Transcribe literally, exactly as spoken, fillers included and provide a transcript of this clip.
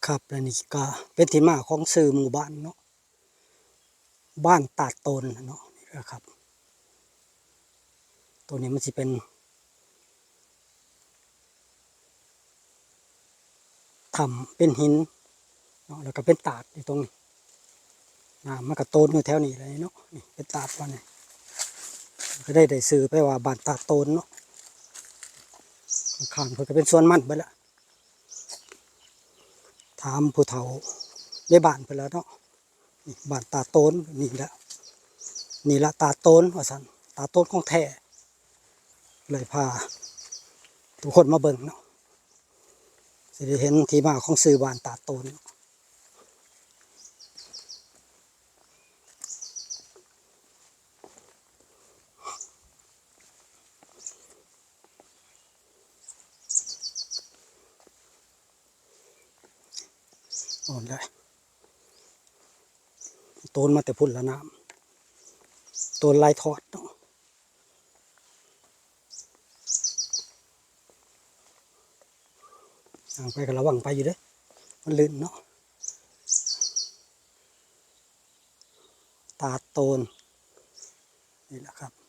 ครับ และนี่ก็เป็นที่มาของชื่อหมู่บ้านเนาะ บ้านตาดโตนเนาะ นี่นะครับ ตัวนี้มันสิเป็นถ้ำเป็นหินเนาะ แล้วก็เป็นตาดอยู่ตรงนี้ น้ำมันก็โตนอยู่แถวนี้เลยเนาะ นี่เป็นตาดว่านี่ ก็ได้ ได้ชื่อไปว่าบ้านตาดโตนเนาะ ข้างๆเพิ่นก็เป็นสวนมันเบิดละ ถามผู้เฒ่าในบ้านเพิ่นแล้วเนาะ นี่บ้านตาดโตน นี่แหละ นี่ละตาดโตนว่าซั่น ตาดโตนของแท้ เลยพาทุกคนมาเบิ่งเนาะ สิได้เห็นที่มาของชื่อบ้านตาดโตน อ่อนเลย โตนมาแต่พุ้นละน้ำ โตนไหลทอดเนาะ ย่างไปก็ระวังไปอยู่เด้อ มันลื่นเนาะ ตาดโตน นี่แหละครับ